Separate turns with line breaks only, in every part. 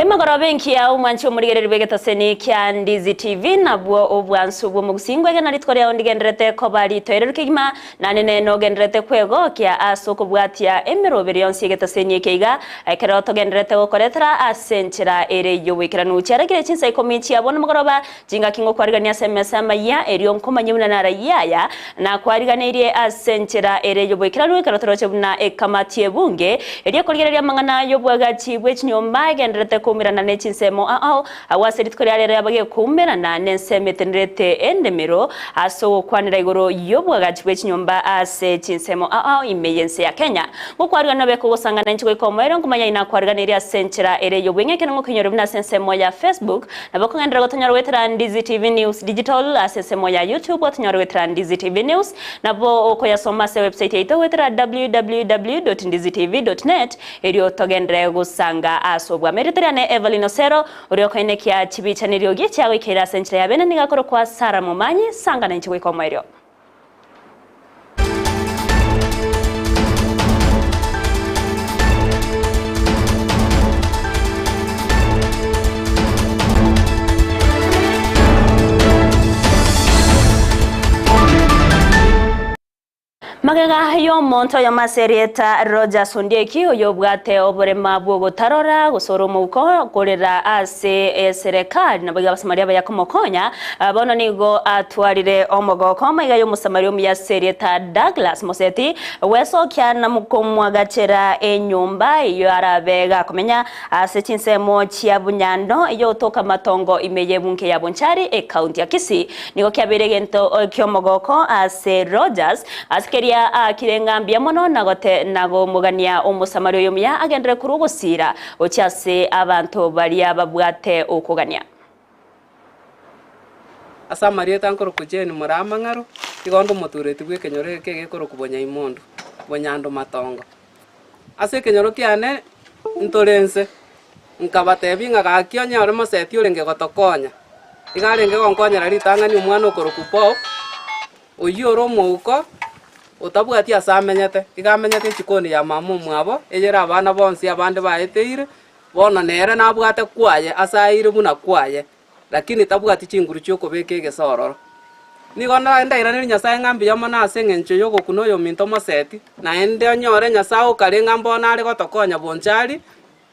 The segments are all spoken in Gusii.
Emegoroba engiya omwanchi omorigereria bw'egetaseni kia Ndizi TV nabwo obwansu bw'omogusii ngwegena rituko riao ndigenderete koba ritoereru kegima Nanene nogendererete kwegokia ase okobwatia emeroberi yonsi y'egetaseni eke iga, ekero togendererete gokoretera ase enchera ere y'oboikeranu. Chiarekire chinsa ikomi chia bono mogoroba, chingaki ngokwarigania ase emesa amayia, erio nkomanye buna narayie aya nakwariganeirie ase enchera ere y'oboikeranu, ekero toroche buna ekamati y'ebunge eria ekorigereria amang'ana y'obwagachi bwe chinyomba egendererete koumerana ne chinsemo ao Agwo ase rituko ria rero yaba gekoumerana nensemo etenerete endemero ase ogokwanera igoro y'obwagachi bwe chinyomba ase chinsemo ao ime y'ense ya Kenya. Ngokwarigana nobe kogosangana inche goika omoerio nkomanya inakwariganirie ase enchera ere y'obweng'e ekero ngokoinyora buna ase ensemo ya Facebook nabo okogenderera gotonyora goetera Ndizi TV News Digital ase ensemo ya YouTube otonyore goetera Ndizi TV News nabo okoyasoma ase website yaito goetera www.ndizitv.net Erio togenderere gosanga ase obwamo. Erieta riane Evelyn Osero, oria okoenekia chibicha neriogi echiagoikeire ase enchera ya bene nigo akorokwa Sarah Momanyi, sanga nainche goika omoerio. Magega y'omonto oyomo ase erieta Rogers Ondieki, oyobwate oborema bw'ogotarora gose ore omouko korera ase eserekari naboigo Abasamaria abaya komokonya, bono nigo atwarire omogoko amaiga y'Omosamaria omuya ase erieta Douglas Moseti gwesokia na komwagachera enyomba eyio arabe gakomenya ase chinsemo chia Bunyando eyotoka matongo ime y'ebunke ya Bonchari ekaunti ya Kisii. Nigo kiabeire egento ki'omogoko ase Rogers, ase keria aakire ng'a mbuya mono na gote na komogania Omosamaria oyo omuya agenderere korwa ogosiira gochia ase abanto baria babwate okogania.
Ase amarieta nkorokwa Jane Moraa Mang'aro, igo onde omotureti bw'ekenyoro eke egekorokwa Bonyaimondo, Bonyando Matongo. Ase ekenyoro kiane ntore inse, nkabatebia ng'a gaki onye ore moseti orenge gotokonya, iga arenge gonkonyera ritang'ani omwana okorokwa Bob, oyio ore omouko, otabwati ase amenyete, iga amenyete echikoni ya mama omwabo, eyere abana bonsi abande baeteire, bono nere nabwate kwaye ase aeire buna kwaye. Lakini tabwati chinguru chi'okobeka egesa ororo. Nigo ndairanerie Nyasae ng'a mbuya mono ase engencho y'ogokuna oyominto Moseti, naende onyore Nyasae okare ng'a mbono are gotokonya bonchari,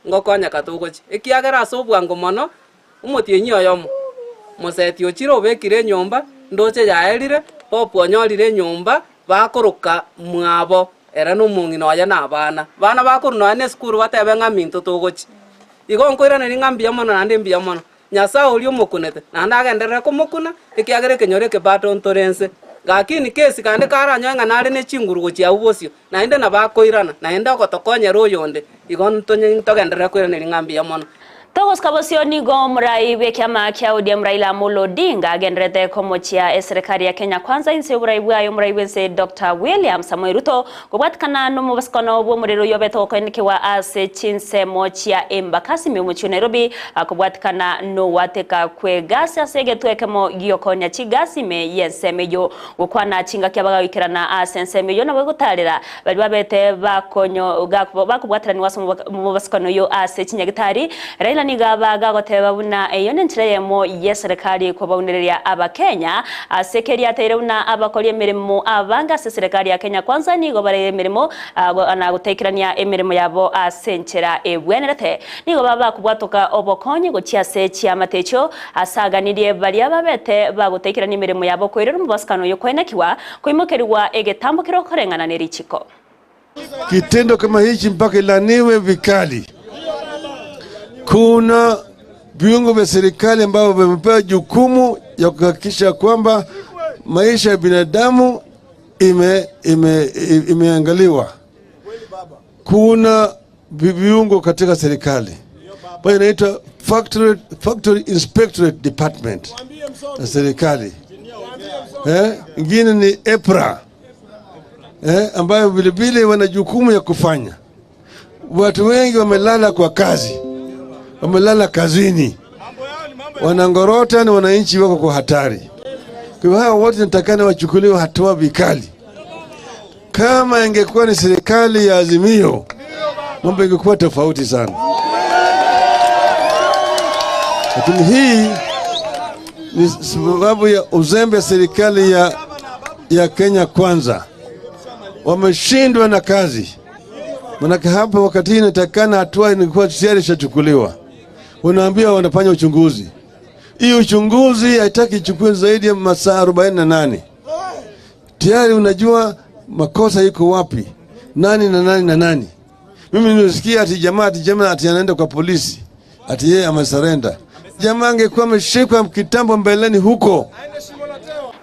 ngokonyeka togochia. Ekiagera ase obwango mono, omotienyi oyomo, Moseti ochire obekire enyomba, ndoche yaerire, Pope onyorire enyomba, bakoroka mwabo, ere na omong'ina oye na abana. Abana bakorwa nonya na esukuru batebe ng'a minto togochia. Igo nkoiraneria ng'a mbuya mono naende mbuya mono. Nyasae oria omokunete, naende agenderere komokuna, ekiagera ekenyoro eke bado ntore ense. Lakini kesi kande karanyore ng'a nare ne chinguru gochia agwo bosio, naende nabo akoirana, naende ogotokonyera oyonde, igo ntonye ntogenderere koiraneria ng'a mbuya mono.
Togosika bosio nigo omorai bw'ekiama kia ODM Raila Amolo Odinga agendererete komochia eserekari ya Kenya Kwanza inse y'oborai bwaye omorai bw'ense Doctor William Samoei Ruto Kobwatikana nomobosokano bw'omorero oyio obete gokoenekigwa ase chinsemo chia Embakasi ime omochie o Nairobi, kobwatikana nogwateka kw'egasi ase egetwe ekemo gi'okoonia chigasi ime y'ensemo eyio. Gokwana chingaki abagagoikerana ase ensemo eyio nabo egotaarera baria babete bakonyo bakobwateranigwa ase omobosokano oyio ase chinyagitari. Raila nigo aba gagoteba buna eyio nenchera eyemo y'eserekari kobaunereria abakenya Ase keria ateire buna abakori emeremo abange ase eserekari ya Kenya Kwanza nigo bare emeremo na gotaikerania emeremo yabo ase enchera ebwenerete. Nigo baba bakobwatoka obokonyi gochia ase chiamate echio ase aganirie baria babete bagotaikerania emeremo yabo koirera omobasukano oyo koenekigwa koimokerigwa egetambo kere okoreng'ana ne richiko.
Kitendo kama hichi mpaka ilaniwe vikali. Kuna viungo vya serikali ambavyo vimepewa jukumu ya kuhakikisha kwamba maisha ya binadamu ime, ime, imeangaliwa. Kuna viungo katika serikali ambayo inaitwa Factory, Factory Inspectorate Department ya serikali eh, ingine ni EPRA eh, ambayo vilevile wana jukumu ya kufanya. Watu wengi wamelala kwa kazi, wamelala kazini, wanangorota na wananchi wako kwa hatari. Kwa hivyo hawa wote natakana wachukuliwe hatua vikali. Kama ingekuwa ni serikali ya Azimio, mambo ingekuwa tofauti sana. Lakini hii ni sababu ya uzembe ya serikali ya Kenya Kwanza, wameshindwa na kazi. Manake hapa wakati hii inatakikana hatua ilikuwa tayari ishachukuliwa, unaambia wanafanya uchunguzi. Hii uchunguzi haitaki ichukue zaidi ya masaa 48. Tayari unajua makosa iko wapi, nani na nani na nani. Mimi nilisikia ati jamaa ati jamaa ati anaenda kwa polisi ati yeye amesarenda. Jamaa angekuwa ameshikwa kitambo mbeleni huko.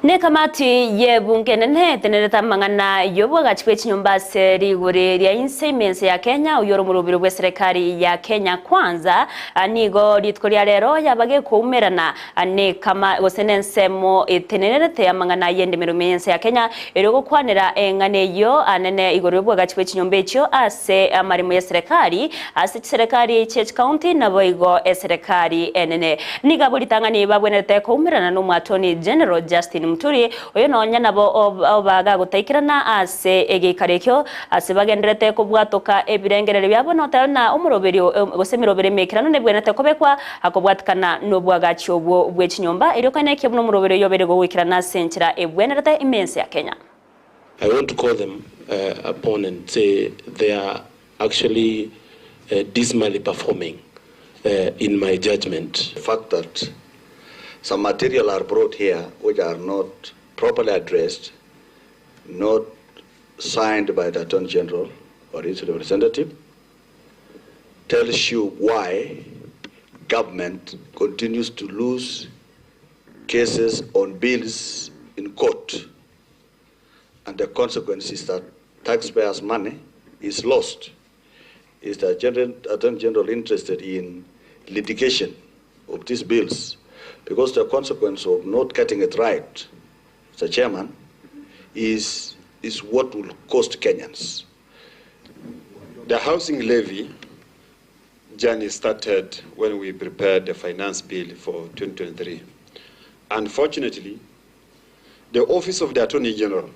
Ne kamati ye bunge nene tenereta mang'ana yobwagachi bwe chinyomba ase rigori ria inse imense ya Kenya uyoro murubiro bwe serikali ya Kenya Kwanza nigo rituko ria rero yabage kuumerana ne kama gose nensemo etenerete amang'ana yendemero mense ya Kenya eri gokwanera eng'ana eyo anene igoro yobwagachi bwe chinyomba echio ase amarimo ya serikali ase serikali church county nabo igo eserikali enene niga buritang'ani babwenerete kuumerana n'omwatoni General Justin Muturi oyo nonya nabo obaga gutaikirana ase egikaro ekio ase bagenderete kobwatoka ebirengerero byabo notana omoroberio gose emirobero emekirano nebwenerete kobekwa akobwatikana n'obwagachi obwo bwe chinyomba erio kane ekio buno omorobero yobere gogwikirana ase enchera ebwenerete imense ya Kenya.
I want to call them upon and say they are actually dismally performing in my judgment.
The fact that some material are brought here which are not properly addressed, not signed by the Attorney General or his representative, tells you why government continues to lose cases on bills in court. And the consequence is that taxpayers' money is lost. Is the Attorney General interested in litigation of these bills? Because the consequence of not getting it right, Mr. Chairman, is what will cost Kenyans.
The housing levy journey started when we prepared the finance bill for 2023. Unfortunately, the Office of the Attorney General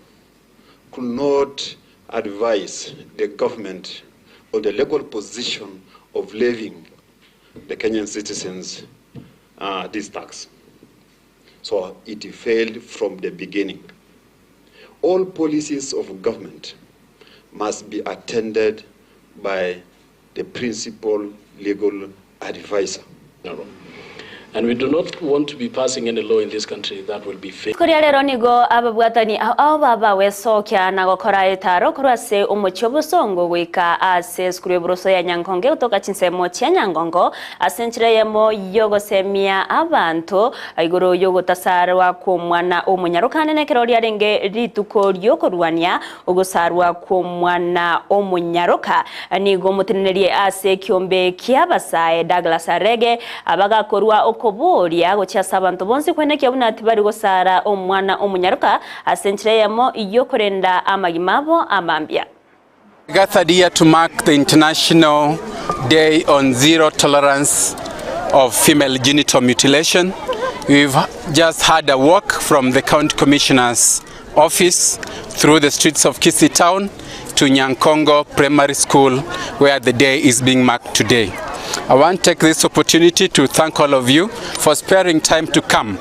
could not advise the government on the legal position of levying the Kenyan citizens this tax. So it failed from the beginning. All policies of government must be attended by the principal legal advisor.
And we do not want to be passing any law in this country that will be fair.
Kuria rero nigo ababwatani ao baba wesokia na gokora etaro kurwase omuchi obosongo goika ase esukuru y'oburoso ya Nyankonge gotoka chinsemo chia Nyangongo ase enchera yemo yogosemia abanto igoro yogotasarwa kw'omwana omonyaroka nekero riarenge rituko riokorwania ogosarwa kw'omwana omonyaroka nigo omotenenerie ase ekiombe kiabasae Douglas Arege abagakorwa okoboria gochia abantu bonsi kwenekia buna tibari gosara omwana omunyaruka ase enchera yamo yokorenda amagima amambia.
Gathered here to mark the International Day on Zero Tolerance of Female Genital Mutilation. We've just had a walk from the County Commissioner's office through the streets of Kisii Town to Nyankongo Primary School, where the day is being marked today. I want to take this opportunity to thank all of you for sparing time to come.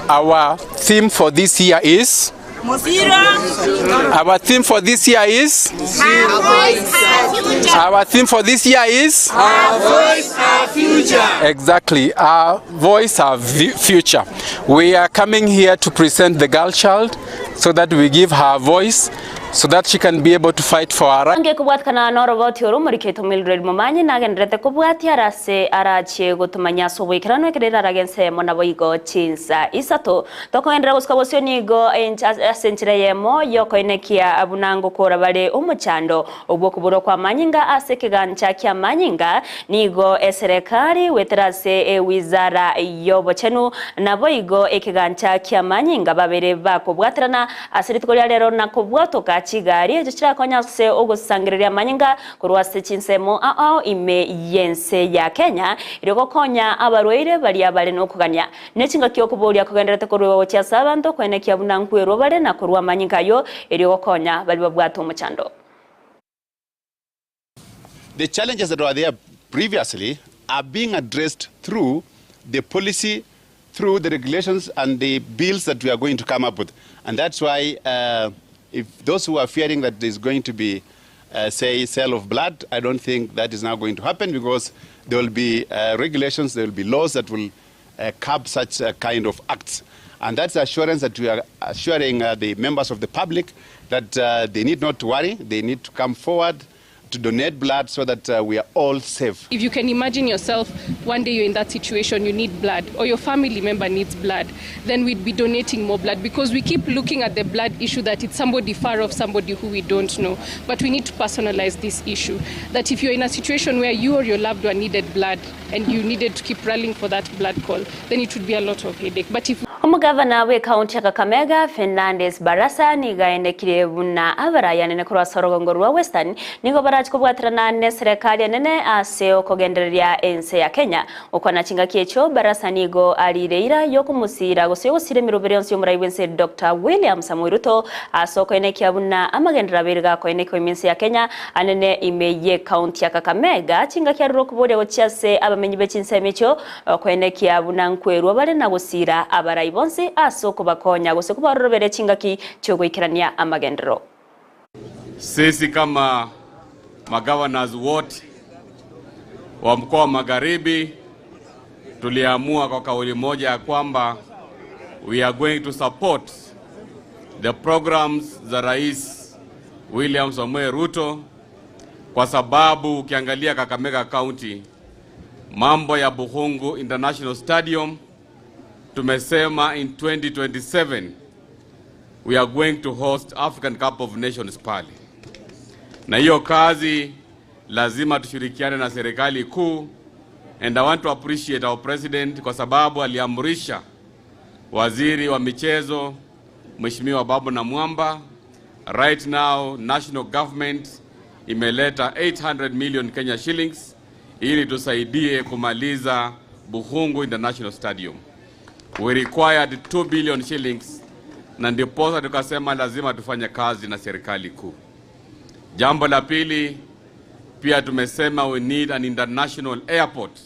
Our theme for this year is? Our theme for this year is?
Our voice, our future.
Our theme for this year is?
Our voice, our future.
Exactly, our voice, our future. We are coming here to present the girl child so that we give her a voice, so that she can be able to fight for her right.
Ange kubwatkana noroboti orumuriketo Mildred Momanyi nagenderete kubwatia arase arachie gutumanya sobwikirano ekerera aragense mona boigo chinsa isato tokoendera gusuka bosio nigo ase enchera yemo yokoenekia abunango kora bare omuchando obwo kubura kwa manyinga ase kigancha kia manyinga nigo eserekari weterase ewizara yobochenu naboigo ekigancha kia manyinga babere bakobwatirana ase rituko ria rero nakobwatoka chigari echo chirakonya ase ogosangereria manyinga korwa ase chinsemo ao ime yense ya Kenya iri gokonya abarwaire baria bare nokogania nechingaki okuboria kogenderete korwa gochia ase abanto kwenekia buna nkwerwa bare na korwa manyinga yo iri gokonya bari babwate omochando.
The challenges that were there previously are being addressed through the policy through the regulations and the bills that we are going to come up with. And that's why if those who are fearing that there's going to be, say, sale of blood, I don't think that is now going to happen because there will be regulations, there will be laws that will curb such kind of acts. And that's the assurance that we are assuring the members of the public that they need not to worry, they need to come forward to donate blood so that we are all safe.
If you can imagine yourself, one day you're in that situation, you need blood, or your family member needs blood, then we'd be donating more blood, because we keep looking at the blood issue that it's somebody far off, somebody who we don't know. But we need to personalize this issue, that if you're in a situation where you or your loved one needed blood and you needed to keep rallying for that blood call, then it would be a lot of headache. But if
Omugavana we kaunti ya Kakamega Fernandes Barasa nigaendekire buna abaraya nene korwa sorogongo rwa Western nigo barachikobwatirana ne serikali nene ase okogendereria ense ya Kenya. Okwana chingaki echo Barasa nigo arireira yokumusira gose yogosira emirobere yonsi yomurai bwense Dr. William Samoei Ruto ase okoenekia buna amagendera abere gakoenekwa eminsi ya Kenya anene ime ye kaunti ya Kakamega chingaki aruro kuboria gochia ase abamenyi bechinsemo echo okoenekia buna nkwerwa bare na gosira abarai bonsi asoko bakonya gose kubarorobere chingaki chogoikerania amagendero.
Sisi kama magovernors wote wa mkoa wa Magharibi tuliamua kwa kauli moja ya kwamba we are going to support the programs za Rais William Samoei Ruto, kwa sababu ukiangalia Kakamega County mambo ya Bukhungu International Stadium tumesema in 2027 we are going to host African Cup of Nations pale, na hiyo kazi lazima tushirikiane na serikali kuu. And I want to appreciate our president kwa sababu aliamrisha waziri wa michezo Mheshimiwa Babu Namwamba, right now national government imeleta 800 million Kenya shillings ili tusaidie kumaliza Bukhungu International Stadium. We required 2 billion shillings na ndiposa tukasema lazima tufanye kazi na serikali kuu. Jambo la pili pia tumesema we need an international airport.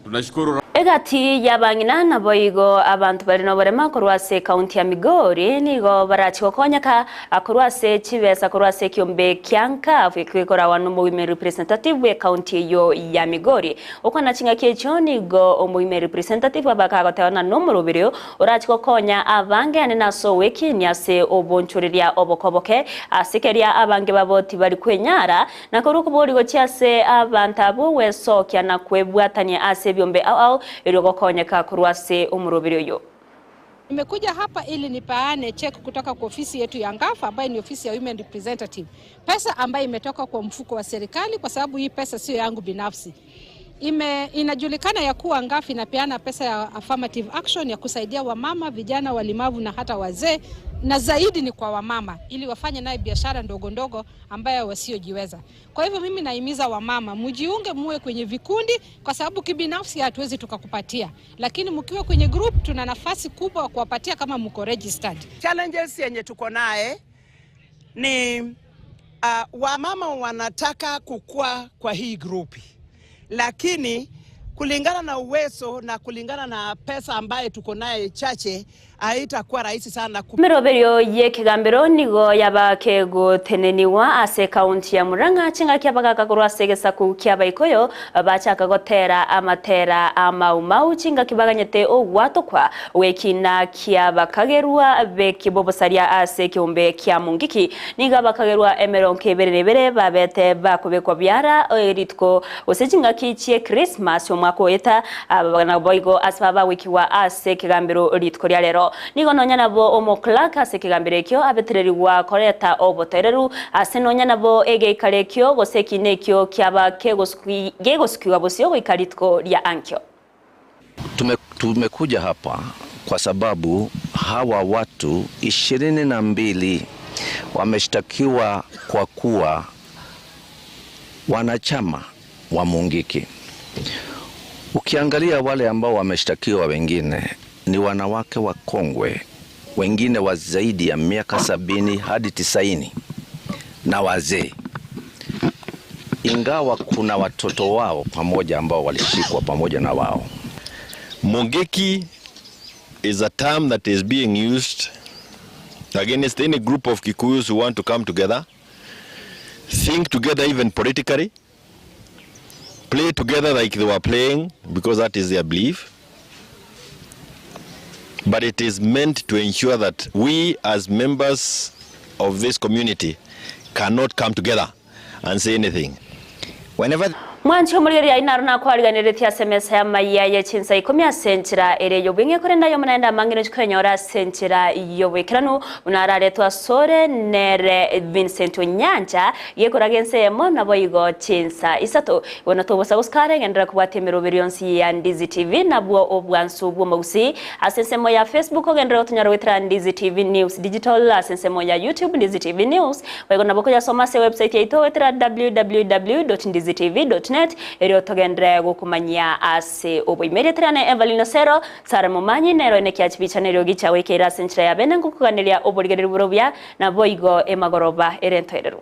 Tunashukuru
Egati yabang'ina naboigo abantu bari noborema korwa ase kaunti ya Migori nigo barachigokonyeka korwa ase chibesa korwa ase ekiombe kia nkafu ekikorawa nomoime representative we kaunti eyo ya Migori. Okwana ching'aki echio nigo omoime representative abakagotewana nomoroberio orachigokonya abange ane ase owekini ase obonchoreria obokoboke ase keria abange babo tibari kwenyara na korwa okobori gochia ase abantu abo wesokia na kwebwatania ase ebiombe ao ao erogokonyeka korwa ase omorobere oyo.
Nimekuja hapa ili nipaane check kutoka kwa ofisi yetu ya Ngafa ambayo ni ofisi ya Women Representative. Pesa ambayo imetoka kwa mfuko wa serikali, kwa sababu hii pesa sio yangu binafsi. Inajulikana ya kuwa Ngafa inapeana pesa ya affirmative action ya kusaidia wamama, vijana, walemavu na hata wazee, na zaidi ni kwa wamama ili wafanye naye biashara ndogo ndogo ambayo wasiojiweza. Kwa hivyo mimi nahimiza wamama mjiunge, muwe kwenye vikundi, kwa sababu kibinafsi hatuwezi tukakupatia, lakini mkiwa kwenye group tuna nafasi kubwa kuwapatia kama mko registered.
Challenges yenye tuko naye ni wamama wanataka kukua kwa hii group, lakini kulingana na uwezo na kulingana na pesa ambaye tuko naye chache, haitakuwa rahisi sana.
Miroberio ye kigambero nigo yabakegoteneniwa ase kaunti ya Murang'a ching'aki abagaka korwa ase egesaku kia Baikoyo bachaka gotera amatera amaumau ching'aki baganyete ogwatokwa gwekina kia bakagerwa bekibobosaria ase ekiombe kia Mungiki. Nigo bakagerwa emerongo ebere na ebere babete bakobekwa biara erituko gose ching'aki chie Christmas omwaka oeta naboigo ase babagwekiwa ase ekegambero rituko ria rero. Nigo nonya nabo omoclerk ase ekegambero ekio abetereriwa koreta obotoereru ase nonya nabo egeikaro ekio gose ekina ekio kiaba kegosukiwa bosio goika rituko ria ankio.
Tumekuja hapa kwa sababu hawa watu 22 wameshtakiwa kwa kuwa wanachama wa Mungiki. Ukiangalia wale ambao wameshtakiwa, wengine ni wanawake wakongwe, wengine wa zaidi ya miaka 70 hadi 90 na wazee, ingawa kuna watoto wao pamoja ambao walishikwa pamoja na wao.
Mungiki is a term that is being used against any group of Kikuyus who want to come together, think together even politically, play together like they were playing because that is their belief. But it is meant to ensure that we as members of this community cannot come together and say anything.
Whenever
Mwanche omorigereria aye naro nakwariganeretie ase emesa y'amaiya ye chinsa ikomi ase enchera ere y'obweng'e, korende aye omonene amang'ina ochie koyenyora ase enchera y'oboikeranu, buna araretwe asore nere Vincent Onyancha, gekoraga ense eyemo naboigo chinsa isato. Bono tobosa gosuka are, genderera kobwatia emeroberi yonsi ya Ndizi TV nabwo obwansu bw'omogusii ase ensemo ya Facebook ogenderere gotonyora goetera Ndizi TV News Digital ase ensemo ya YouTube Ndizi TV News Boigo nabo koyasoma ase ewebsite yaito goetera www.ndizitv.net erio togenderere gokomanyia ase oboimeria. Tirane Evelyn Osero, Sarah Momanyi, nero enekia chibicha nerio gicha goikeire ase enchera ya bene ngokoganeria oborigereria bore obuya naboigo emagoroba ere entoereru.